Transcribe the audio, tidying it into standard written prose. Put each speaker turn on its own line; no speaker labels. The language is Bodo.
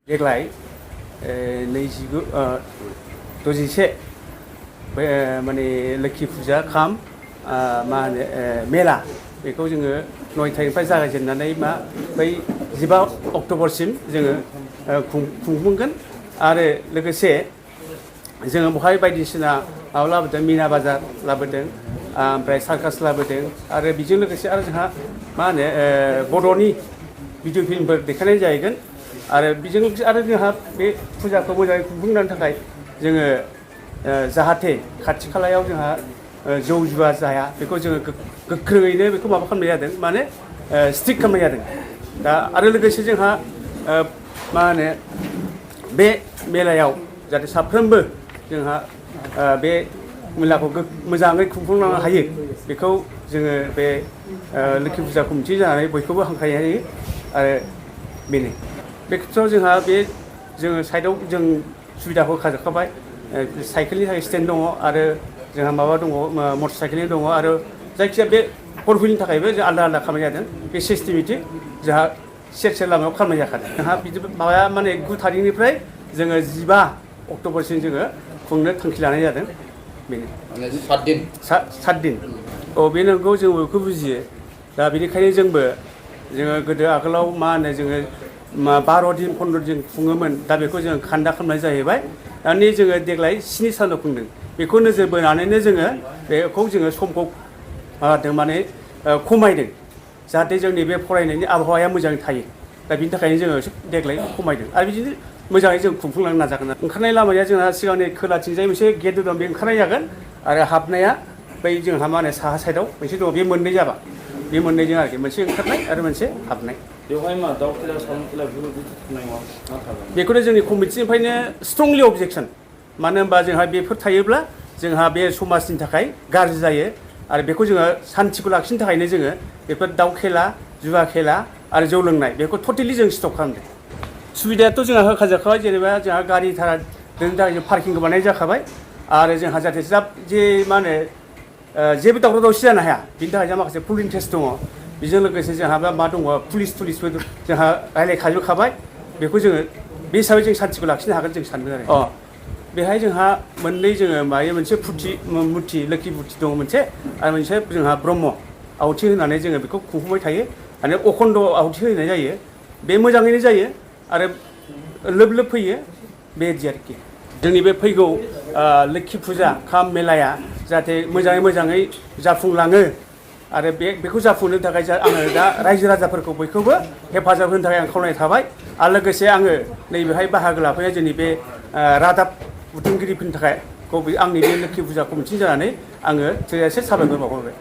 देग्लाय 61 माने लोखि फुजा खाम मा होनो मेला बेखौ जोङो 9 थारिखनिफ्राय जागायजेननानै बै 15 अक्ट'बरसिम जोङो खुंफुंगोन आरो लोगोसे जोङो बेवहाय बायदिसिना माबा लाबोदों मिना बाजार लाबोदों ओमफ्राय सार्कास लाबोदों आरो बेजों लोगोसे आरो जोंहा मा होनो बर'नि भिडिअ फिल्मफोर देखायनाय जाहैगोन आरो बेजों लोगोसे आरो जोंहा बे फुजाखौ मोजाङै खुंफुंनो थाखाय जोङो जाहाथे खाथि खालायाव जोंहा जौ जुवा जाया बेखौ जोङो गोख्रोङैनो बेखौ माबा खालामनाय जादों माने स्ट्रिक्ट खालामनाय जादों दा आरो लोगोसे जोंहा मा होनो बे मेलायाव जाहाथे साफ्रोमबो जोंहा बे मेलाखौ मोजाङै खुंफुंलांनो हायो बेखौ जोङो बे लोखि फुजा कमिटि जानानै बयखौबो हांख्रायनाय जायो आरो बेनो बे खेथ्रआव जोंहा बे जोङो साइडआव जों सुबिदाखौ होखाजोबखाबाय साइकेलनि थाखाय स्टेन्ड दङ आरो जोंहा माबा दङ मटर साइकेलनि दङ आरो जायखिजाया बे फर हुइलनि थाखायबो जों आलादा आलादा खालामनाय जादों बे सिस्टेमेटिक जोंहा सेर लामायाव खालामनाय जाखादों जोंहा बिदि माबाया माने 9 थारिखनिफ्राय जोङो 15 अक्ट'बरसिम जोङो खुंनो थांखि लानाय जादों बेनो 7 दिन औ बे नंगौ जों बेखौ बुजियो दा बेनिखायनो जोङो गोदो आगोलाव मा होनो जोङो 12 दिन 15 दिन खुङोमोन दा बेखौ जोङो खान्दा खालामनाय जाहैबाय दानि जोङो देग्लाय 7 सानल' खुंदों बेखौ नोजोर बोनानैनो जोङो बेखौ जोङो समखौ माबादों माने खमायदों जाहाथे जोंनि बे फरायनायनि आबहावाया मोजाङै थायो दा बिनि थाखायनो जोङो देग्लाय खमायदों आरो बिदिनो मोजाङै जों खुंफुंलांनो नाजागोन ओंखारनाय लामाया जोंहा सिगांनि खोलाथिंजाय मोनसे गेट दं बे ओंखारनाय जागोन आरो हाबनाया बै जोंहा मा होनो साहा साइडआव मोनसे दङ बे मोननै जाबा बे मोननैजों आरोखि मोनसे ओंखारनाय आरो मोनसे हाबनाय
बेवहाय मा दाउ खेला साउन्ड खेला बेफोरबायदि थानाय मा थागोन
बेखौनो जोंनि कमिटिनिफ्रायनो स्ट्रंलि अबजेक्सन मानो होनबा जोंहा बेफोर थायोब्ला जोंहा बे समाजनि थाखाय गाज्रि जायो आरो बेखौ जोङो सान्थिखौ लाखिनो थाखायनो जोङो बेफोर दाउ खेला जुवा खेला आरो जौ लोंनाय बेखौ टटेलि जों स्टप खालामदों सुबिदायाथ' जोंहा होखाजोबखाबाय जेनेबा जोंहा गारि भारा दोननो थाखाय जों पार्किंखौ बानाय जाखाबाय आरो जोंहा जाहाथे जे मा होनो जेबो दावराव दावसि जानो हाया बिनि थाखाय जोंहा माखासे पुलिं टेस्ट दङ बेजों लोगोसे जोंहा मा दङ पुलिसबो जोंहा रायज्लायखाजोबखाबाय बेखौ जोङो बे हिसाबै जों सान्थिखौ लाखिनो हागोन जों सानदों आरो बेहाय जोंहा मोननै जोङो मोनसे मुरथि लोखि मुरथि दङ मोनसे आरो मोनसे जोंहा ब्रह्म आवथि होनानै जोङो बेखौ खुंफुंबाय थायो आरो अखन्द आवथि होनाय जायो बे मोजाङैनो जायो आरो लोब लोब फैयो बेबायदि आरोखि जोंनि बे फैगौ लोखि फुजा खाम मेलाया जाहाथे मोजाङै जाफुंलाङो आरो बेखौ जाफुंनो थाखाय आङो दा रायजो राजाफोरखौ बयखौबो हेफाजाब होनो थाखाय आं खावलायनाय थाबाय आरो लोगोसे आङो नैबेहाय बाहागो लाफैनाय जोंनि बे रादाब बुथुमगिरिफोरनि थाखाय आंनि बे लोखि फुजा कमिटि जानानै आङो थोजासे साबायखर बावहरबाय